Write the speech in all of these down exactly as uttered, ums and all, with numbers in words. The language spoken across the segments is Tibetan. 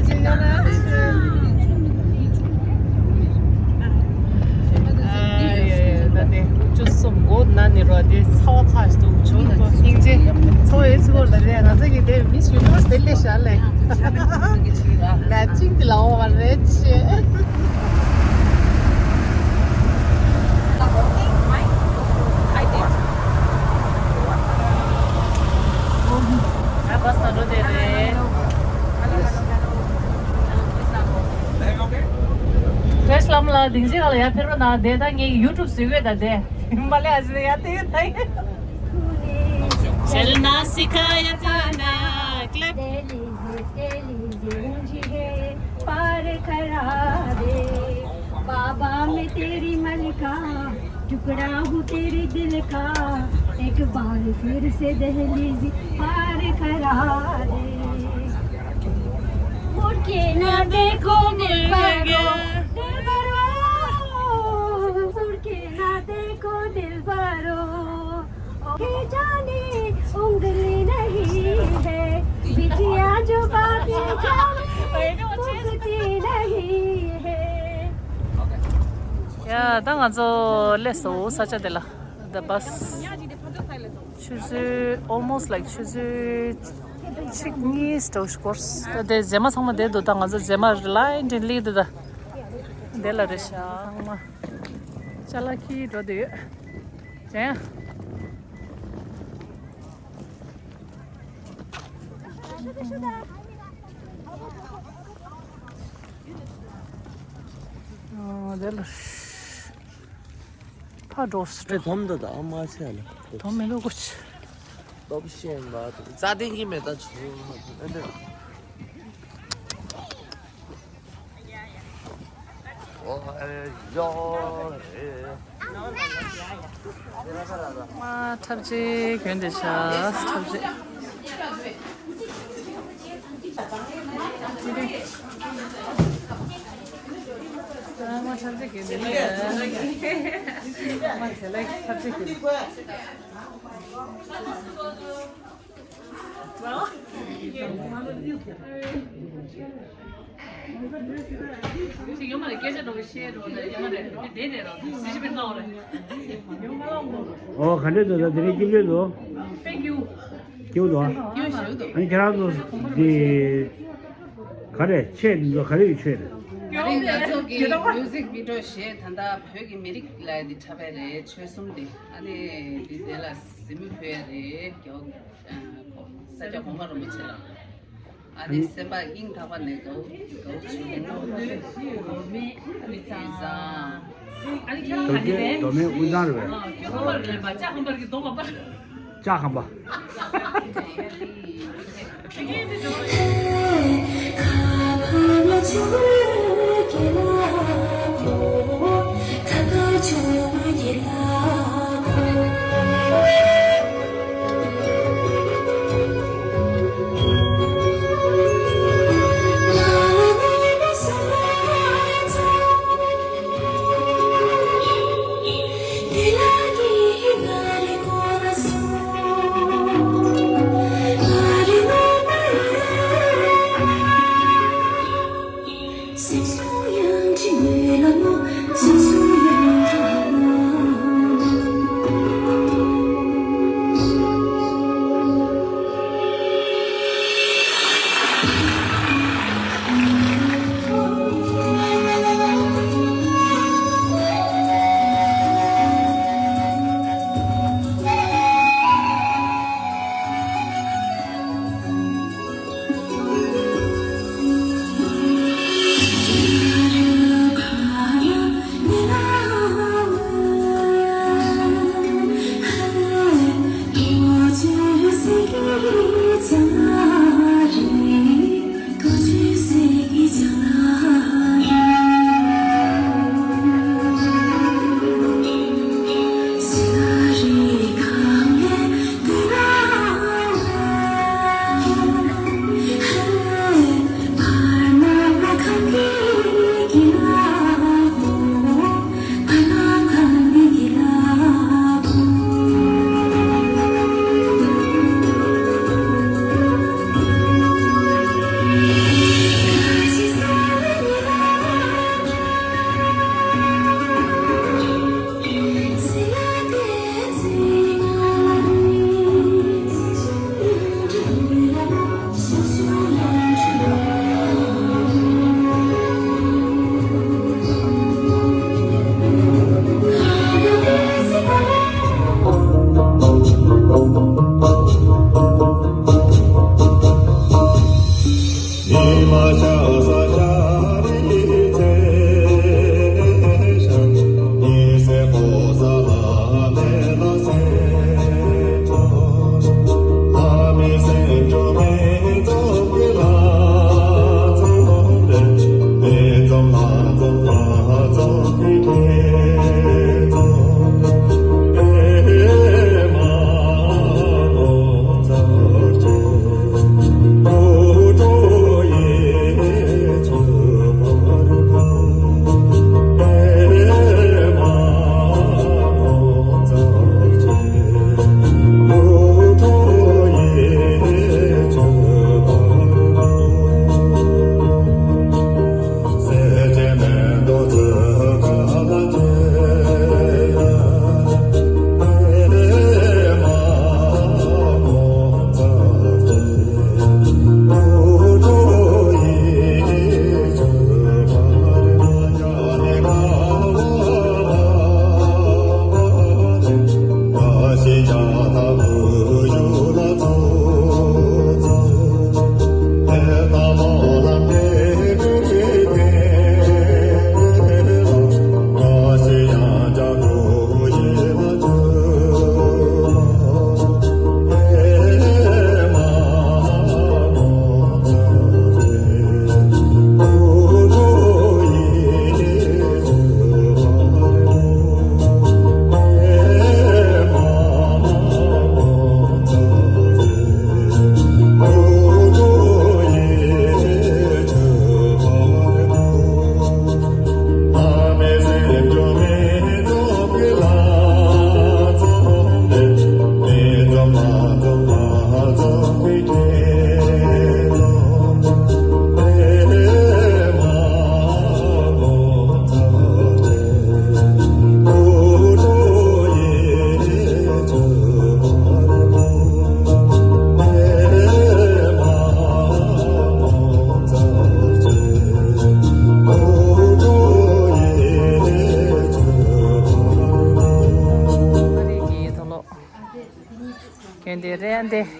ད་དེ་བཅུ་གསུམ་མགོ་ན་ནི་རོ་དེ་ཚ་བ་ཚ་ཞིག་འདུག་བྱུང་སྙིང་རྗེ། ཚོ་ཨེ་ཚི་གོར་ལ་རེད། ང་ཚོ་གི་དེ་མིས་ཡུ་ནི་བར་སི་དེ་ལས་ཤར་ལས་ན་ཅིང་དེ་ལ་འོང་བ་རེད་ཆེ། བཀྲ་ཤིས་བདེ་ལེགས། དེང་ཞིག་ལ་ཡར་ཕེབས་རོགས་གནང་། དེ་ད་ངས་ཡུ་ཊུབ་བཟོས་ཡོད། ད་དེ་མ་ལས་ཨ་ཟེར་ཡ་དེ་ད་ཡིན། चलना सिखाया था ना, क्लब। दहलीज, दहलीज ऊंची है, पार करा दे। बाबा मैं तेरी मलिका, टुकड़ा हूँ तेरे दिल का, एक बार फिर से दहलीज पार करा दे। मुड़ के ना देखो दिलबरो, दिलबरो, मुड़ के ना देखो दिलबरो। के जाने उंगली नहीं है, बिटिया जो बातें जाने, मुकती नहीं है। ཡ་ད་ང་ཚོ་སླེབས་སོང་ས་ཆ་དེ་ལ། The bus. ཆུ་ཚོད་almost like ཆུ་ཚོད་གཅིག་གཉིས་འགྲོ་སྐོར། ད་དེ་མཛེས་མ་ཚང་མ་བསྡད་འདུག་ད་ང་ཚོ་མཛེས་མ་རི་ལ་ཡིན་དྲན་ལི་འདུག་ད་དེ་ལ་རེད་ཤག་ཚང་མ་ཅ་ལག་འཁྱེར་འགྲོ་འདོད་ཡོད། ཅན། ཨོ་དེ་ལ། ཕ་འགྲོ་སི་ཨེ་དོམ་དུ་ད་ཨ་མ་ཆེ་ལ། དོམ་མེད་ལོ་གོ་ཆི། སྟོབས་ཤེས་མ་ཐུབ་རྩ་དེ་གི་མེ་ད་ཆུ་ཨེ་འདྲ། ཨོ་ཨེ་ཡོ་ཨེ། མ་ཐབས་ཅིག་གྱོན་བསྡད་ཤག་ཐབས་ཅིག་ཨ་མ་ཐབས་ཅིག་གྱོན་བསྡད་ཤག་མ་དེ་ལ་ཐབས་ཅིག་གྱོན། ཨོ་ག་འདྲས་འདུག་ད་དེ་རིང་སྐྱིད་པོ་འདུག་སྐྱིད་པོ་འདུག་ཨ་ནི་ཁྱེད་རང་ཚོ་འདི་ག་རེ་ཆས་འདི་ཚོ་ག་རེ་ཡི་ཆས་རེད། ང་ཚོ་གི་མིའུ་ཟིག་བི་ཌི་ཡོ་ཞེས་ད་ལྟ་བོད་ཀྱི་མི་རིགས་ལ་འདི་འཁྲབ་པ་རེད། ཆོལ་གསུམ་འདི་ཨ་ནི་འདི་དེ་ལ་གཟིགས་མོ་ཕུལ་ཡ་རེད། རྒྱ་ས་སྐྱ་གོང་མ་རིན་པོ་ཆེ་ལ། ཨ་ནི་སེམས་པ་སྙིང་ཐག་པ་ནས་དགའ་བོ་དགའ་བོ་བྱུང་། ཨ་ནི་ཁྱེད་རང་ག་གི་རེད། མདོ་སྨད་དབུས་གཙང་རེད་པས། ཁྱོད་ཁམས་པ་རེད་པས། ལྕགས་ཁམས་པ་རེད། མདོ་མ་པ། ལྕགས་ཁམས་པ།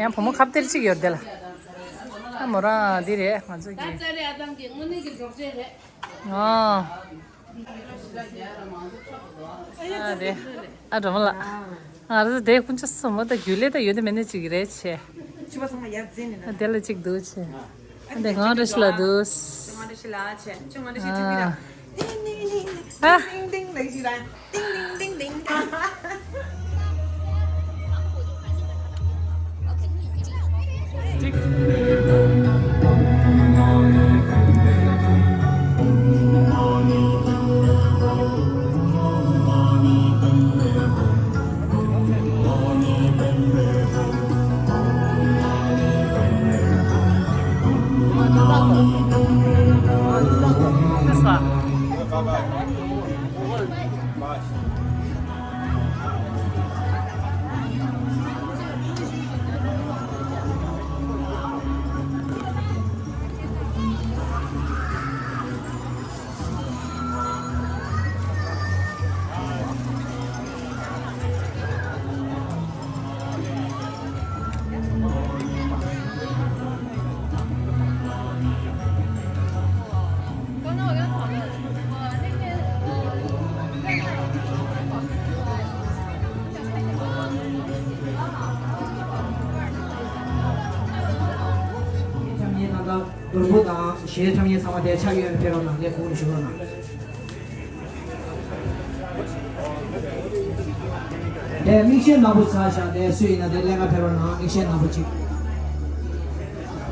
ཡང་བུ་མོ་ཁ་གཏེར་གཅིག་ཡོད་དེ་ལ། ཨ་མོ་རང་འདི་རེད་ང་ཚོ་གི། ད་ཙ་རེ་ཨ་དམ་གྱི་དངོས་གནས་ཀྱི་འབྲོག་ཆེན་རེད། ཨ། ཨ་རེད། ཨ་འགྲོ་མ་ལགས། ང་རང་ཚོ་དེ་ཀུན་ཅི་སོ་མོ་ད་རྒྱུས་ལས་ད་ཡོད་དེ་མེད་ནས་ཅིག་རེད་ཆེ། ཕྱི་པ་ཚང་མ་ཡར་འཛིན་ནས་ན། དེ་ལ་ཅིག་འདུག་ཆེ། ཨ་དེ་ང་རེ་ཤི་ལ་འདུག་ང་རེ་ཤི་ལ་ཆེ། ཁྱོད་ང་རེ་ཤི་ཁྲིད་པི་ར། ཨ། ཏིང་ཏིང་ཏིང་ལ་ཞིག་ལ། ཏིང་ཏིང་ཏིང་ཏིང་། ཆམ་ཉེ་ན་ད་རྡོར་པོ་དང་གཞས་ཆམ་ཉེ་ཚང་མ་དེ་ཆགས་ཡོད་ཕེབས་རོགས་གནང་ལས་ཁུངས་ཞུ་རོགས་གནང་། དེ་མིག་ཤེལ་ནག་པོ་ཟ་བཞག་དེ་སུ་ཡིན་ན་དེ་ལས་ཀ་ཕེབས་རོགས་གནང་མིག་ཤེལ་ནག་པོ་གཅིག་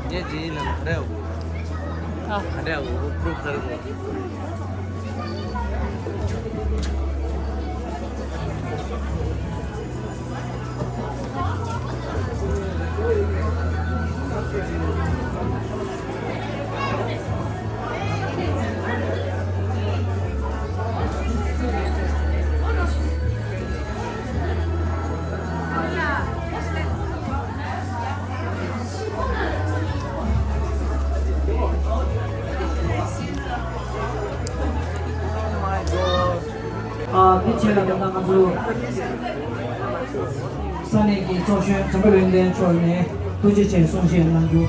ངས་དེའི་ནང་ག་འདྲ་ཡོད། ཨ། ག་འདྲ་ཡོད་པུ་ཁར་གོ། ཨ། དེ་རྗེས་ལ་ད་ལྟ་ང་ཚོ་ས་གནས་ཀྱི་ཚོགས་གཞོན་འཇམ་དཔལ་ཡོན་ཏན་མཆོག་ནས་ཐུགས་རྗེ་ཆེ་གསུང་བཤད་གནང་རྒྱུ།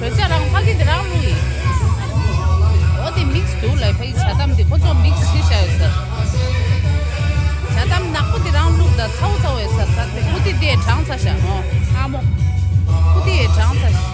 བོད་ཆས་རང་ཕ་གི་འདི་རང་བླུགས་ཡིན། འོ་དེ་མིག་སི་འདུག་ལ་ཕ་གི་ཇ་དམ་འདི་ཁོ་ཚོ་མིག་སི་ཞིག་བཞག་ཡོད་ས། ཇ་དམ་ནག་པོ་འདི་རང་བླུགས་ད་ཚ་བོ་ཚ་བོ་ཡོད་ས་ད་དེ་ཁུ་ཏི་དེ་གྲང་ཚ་ཤག་ཨོ་ཨ་མོ། ཁུ་ཏི་ཡེ་གྲང་ཚ་ཤག་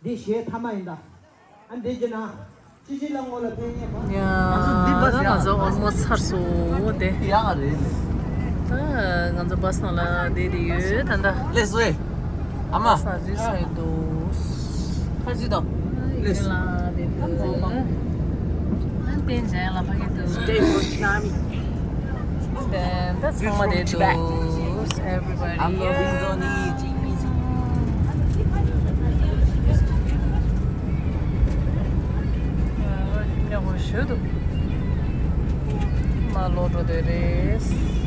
འདི་གཞས་མཐའ་མ་ཡིན་ད། ཨ་འདི་གྱི་ནང་། ཅི་ཅི་ལ་ངོ་ལ་ཕན་ཡས་པ། ཡ། ང་ཚོ་འདི་བ་ད་ང་ཚོ་ཨོལ་མོ་སི་ཚར་སོང་དེ། ཡག་རེད་ལེ། ད་ང་ཚོ་བ་སི་ནང་ལ་བསྡད་དེ་ཡོད་ད་ད། ལེ་སོ་ཨེ། ཨ་མ། བ་སི་ནང་འཛུལ་ཚར་ཡོད་འདུག་ཁ་ཅིག་དང་། ལེ་སོ། ལ་བསྡད་འདུག་ཨ་བསྟན་འཇལ་ལ་ཕ་གི་འདུག Stay for Chami. ད་ཚང་མ་བསྡད་འདུག Everybody. I'm loving Zoni. ཉོ་གོ་ཞུ་འདུག་མ་ལོ་འགྲོ་དེ་རེད།